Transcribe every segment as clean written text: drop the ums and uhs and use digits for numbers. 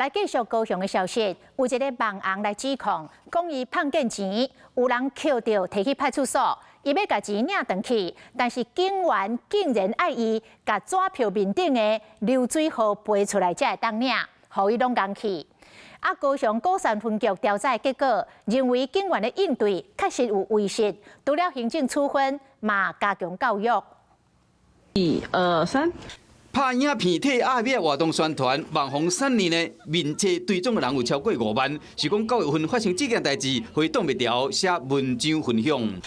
來繼續高雄的消息，有一个網紅來指控，講伊胖見錢，有人抾著提去派出所，伊欲共錢領轉去，但是警員竟然愛伊共紙票面頂的流水號背出來才會當領，予伊攏戇去。啊，高雄鼓山分局調查結果，認為警員的應對確實有違失，除了行政處分，嘛加強教育。一二三。拍影片替阿米活動宣傳，網紅三年呢，面冊追蹤的人有超過5萬，是講9月份發生這件代誌，回擋袂牢，寫文章分享。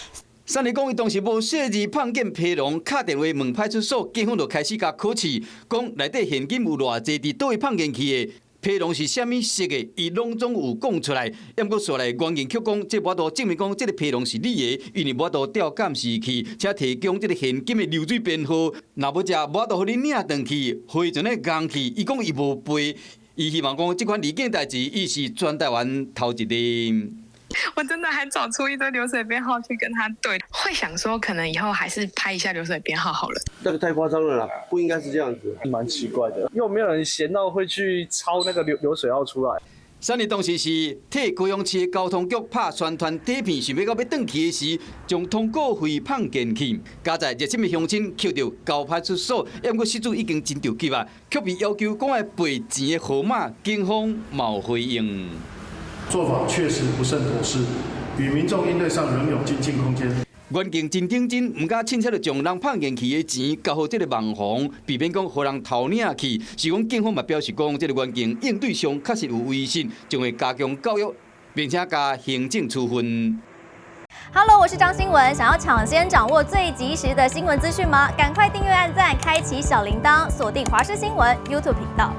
三年講伊當時無細膩胖見皮囊，敲電話問派出所，警方就開始共考試，講內底現金有偌濟，佇佗位胖見去的。皮囊是啥物色的，伊攏總有講出來。毋過紲來原警卻講，這無法度證明講這个皮囊是你的，因為無法度調監視器，且提供這个現金的流水編號。若欲食，無法度予你領轉去，非常的戇去。伊講伊無背，伊希望講這款離境代誌，伊是全台灣頭一个。我真的還找出一堆流水編號去跟他對，會想說可能以後還是拍一下流水編號好了。這個太誇張了啦，不應該是這樣子。蠻奇怪的，又沒有人閒到會去抄那個流水號出來。三日當時是替高雄市交通局拍宣傳短片，想欲到欲轉去的時，將通告費胖進去。佳哉熱心的鄉親抾著交派出所，毋過失主已經真著急啊，卻被要求講愛背錢的號碼，警方嘛有回應。做法確實不甚妥適，與民眾應對上仍有精進空間。員警真認真，毋敢凊彩就將人胖進去的錢交予這个網紅，避免講予人偷領去。是講警方嘛表示講，這个員警應對上確實有違失，將會加強教育，並且加行政處分。 Hello，我是張新聞，想要搶先掌握最及時的新聞資訊嗎？趕快訂閱、按讚、開啟小鈴鐺，鎖定華視新聞 YouTube 頻道。